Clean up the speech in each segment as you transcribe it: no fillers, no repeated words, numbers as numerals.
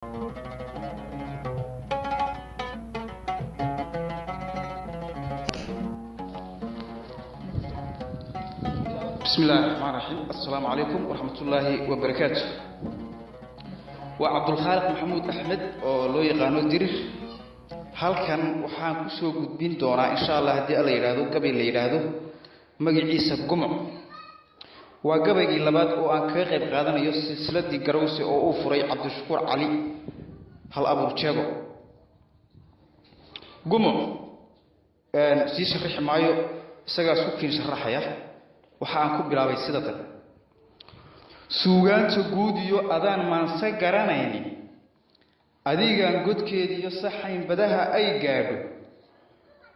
Bismi illahi raxmaan raxiim. Assalaamu calaykum waraxmat ullaahi wabarakaatu. Waa Cabdulkhaaliq Maxamuud Axmed oo loo yaqaano Dirir. Halkan waxaan kusoo gudbin doonaa, insha Allah, haddii alla yidhaahdo, gabay la yidhaahdo magaciisa Gumuc. Waa gabaygii labaad oo aan kaga qayb qaadanayo silsiladii Garowse oo uu furay Cabdishakuur Cali Hal Abuur Jeego. Gumuc sii sharaxi maayo, isagaas ku kiin sharaxaya. Waxa aan ku bilaabay sida tan: suugaanta guud iyo adaan maanse garanaynin, adigaan godkeediiyo saxayn badaha ay gaadho,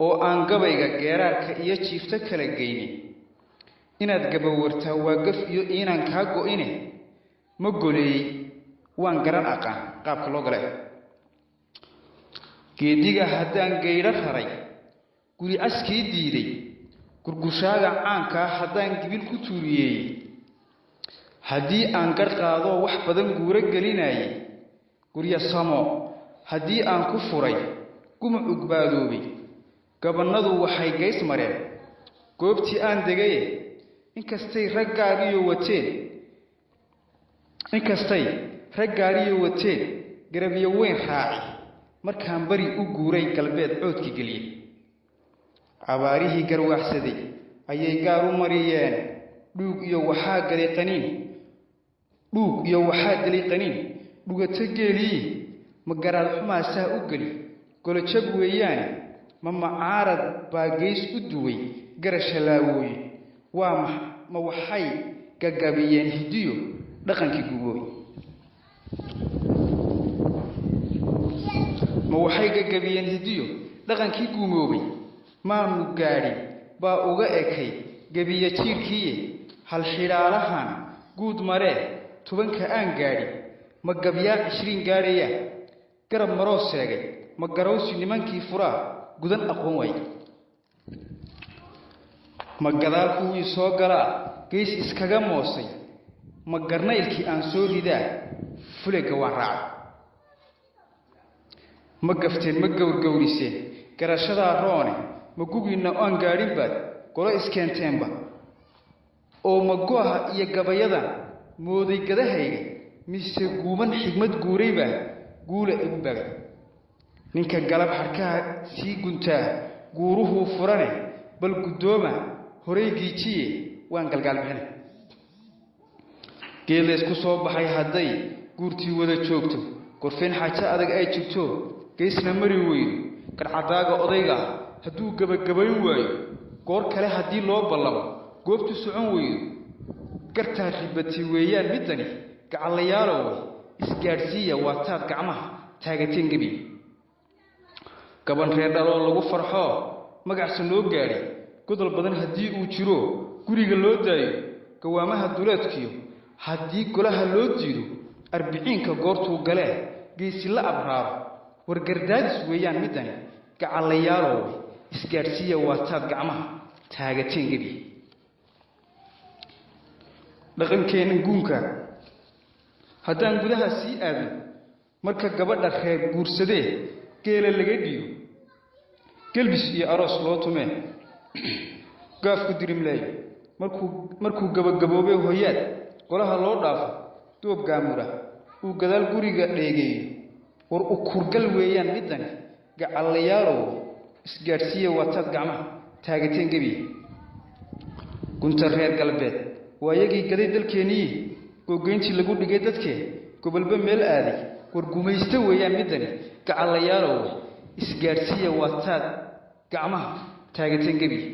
oo aan gabayga geeraarka iyo jiifto kala geynin, inaad gabawartaa waa gaf iyo inaan kaa go-ine. Ma goleeyey waan garan aqaan qaabka loo gale. Geediga haddaan gaydho raray, guri caskii diiday, gurgushaaga caankaa haddaan gibil ku tuuriyeeyey, haddii aan gar qaadoo wax badan guuro gelinayay, guryo samo haddii aan ku furay gumuc ugbaadoobay, gabannadu waxay gays mareen goobtii aan degaye. Inkastay rag gaariyo wateen, inkastay rag gaariyo wateen, garabyo weyn raaci, markaan bari u guuray galbeed coodkii geliyey, abaarihii garwaaxsaday ayay gaar u mariyeen. Dhuug iyo waxaa galay qaniin, dhuug iyo waxaa dilay qaniin dhugato geelii. Ma garaad xumaasaa u geli golojab weeyaane? Ma macaarad baa geys u duway garasha laawooye? Waa ma waxay gagabiyeen hidiyo dhaqankii guboobay? Ma waxay gagabiyeen hidiyo dhaqankii guumoobay? Maanu gaadhin baa uga ekay gebiya jiirkiiye. Halxidhaalahan guud maree 10-ka aan gaadhin, ma gabyaa 20 gaadhayaa garab maroo seegay? Ma garowsi nimankii furaa gudan aqoon waaye? Ma gadaal kuwii soo galaa geys iskaga moosay? Ma garnaylkii aan soo ridaa fulega waan raacay? Ma gafteen, ma gowrgowriseen garashadaa roone? Ma gugiinna aan gaadhin baad golo iskeenteenba? Oo ma go-aha iyo gabayadan mooday gadahayga, mise guuban xigmad guuraybaa guula igu bagay? Ninka galab xadhkaha sii guntaa guuruhuu furane, bal guddooma horay giijiye, waan galgaal bixinay. Geed laysku soo baxay hadday guurtii wada joogto, gorfeen xaajo adag ay jirto, geysna mari weydo, garhcadaaga odayga hadduu gebagabayn waayo, goor kale haddii loo ballamo goobtu socon weydo, gartaa ribatay weeyaan middani. Gacallayaalow, isgaadhsiiya waa taad gacmaha taagateen gebi. Gaban reer dhaloo lagu farxoo magacsa noo gaadhay, godol badan haddii uu jiro guriga loo daayo, gawaamaha duleedkiyo haddii golaha loo diido, arbiciinka goortuu galee geesi la abraaro, wargardaadis weeyaan middani. Gacallayaalow, isgaadhsiiya waa taad gacmaha taagateen gebi. Dhaqankeenna guunka haddaan gudaha sii aadno, marka gabadha reer guursadee geela laga dhiibo, gelbis iyo aroos loo tumee, gaafku dirimleeyo, markuu gabagaboobay hoyaad golaha loo dhaafo, doob gaamura uu gadaal guriga dheegeeyo, war ukurgal weeyaan middani. Gacallayaalow, isgaadhsiiya waataad gacmaha taagateen gebiya. Gunta reer galbeed waa yagii gaday dalkeennii, googeyntii lagu dhigay dadkee gobolba meel aaday, war gumaysto weeyaan middani. Gacallayaalow, isgaadhsiiya waataad gacmaha taagateen gebiya.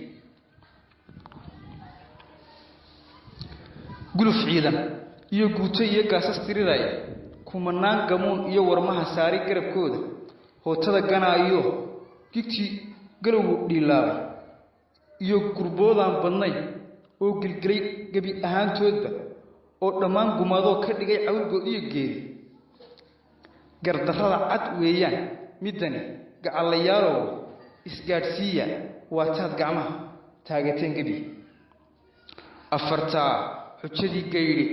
Guluf ciidan iyo guuto iyo gaasas tiriraya, kumanaan gamuun iyo warmaha saari garabkooda, hootada ganaayo gigtii galowgu dhiilaabay, iyo gurboodaan badnayn oo gelgelay gebi ahaantoodba, oo dhammaan gumaadoo ka dhigay cawlgo iyo geeri, gardarrada cad weeyaan middani. Gacallayaalow, isgaadhsiiya waa taad gacmaha taagateen gebi. Afartaa xujadii gaydhe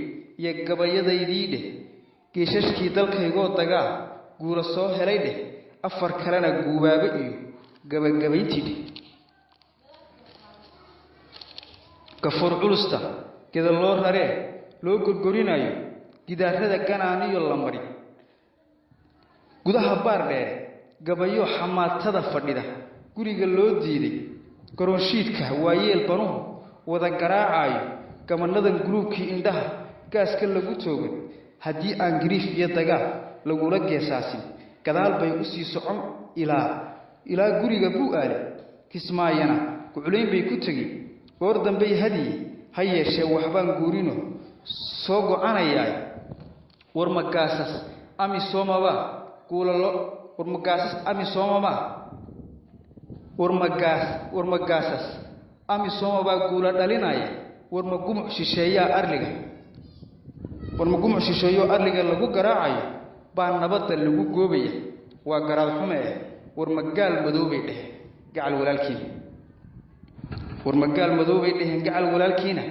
iyo gabayadaydii dheh, geeshashkii dalkaygoo dagaa Guula soo helay dheh, afar kalena guubaabe iyo gabagabayntii dheh. Gafuur culusta geda loo raree loo gorgorinayo, gidaarada ganaaniyo la mari gudaha baar dheere, gabayo xamaatada fadhida guriga loo diiday, garoonshiidka waayeel banuhu wada garaacayo, gamanadan guluubkii indhaha gaaska lagu toogan, haddii aan gariif iyo dagaal lagula geesaasin, gadaal bay u sii socon ilaa guriga Buu-Aale. Kismaayana guculayn bay ku tegi goor dambey hadiye. Ha yeeshee waxbaan guurino soo gocanayaa. Warmagaasas amisomabaa guulalo, warmagaasas amisomabaa, warmagaas, warmagaasas amisomabaa guula dhalinaya? Warma gumuc shisheeyaa arliga, warma gumuc shisheeyo arliga lagu garaacayo baa nabadda lagu goobaya? Waa garaad xume eh. Warmagaal madoobay dheh gacal walaalkiina, warmagaal madoobay dheheen gacal walaalkiina,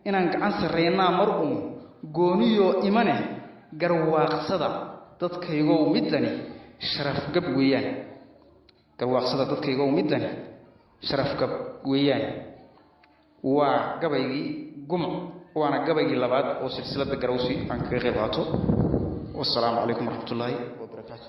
inaan gacan sarraynaa mar uun gooniyoo imane. Garwaaqsada dadkaygow middani sharafgab weeyaan, garwaaqsada dadkaygow middani sharafgab weeyaan. Waa gabaygii Gumuc, waana gabaygii labaad oo silsiladda Garawsi aan kaga qayb qaato. Wasalaamu calaykum waraxmat ullaahi wabarakaatu.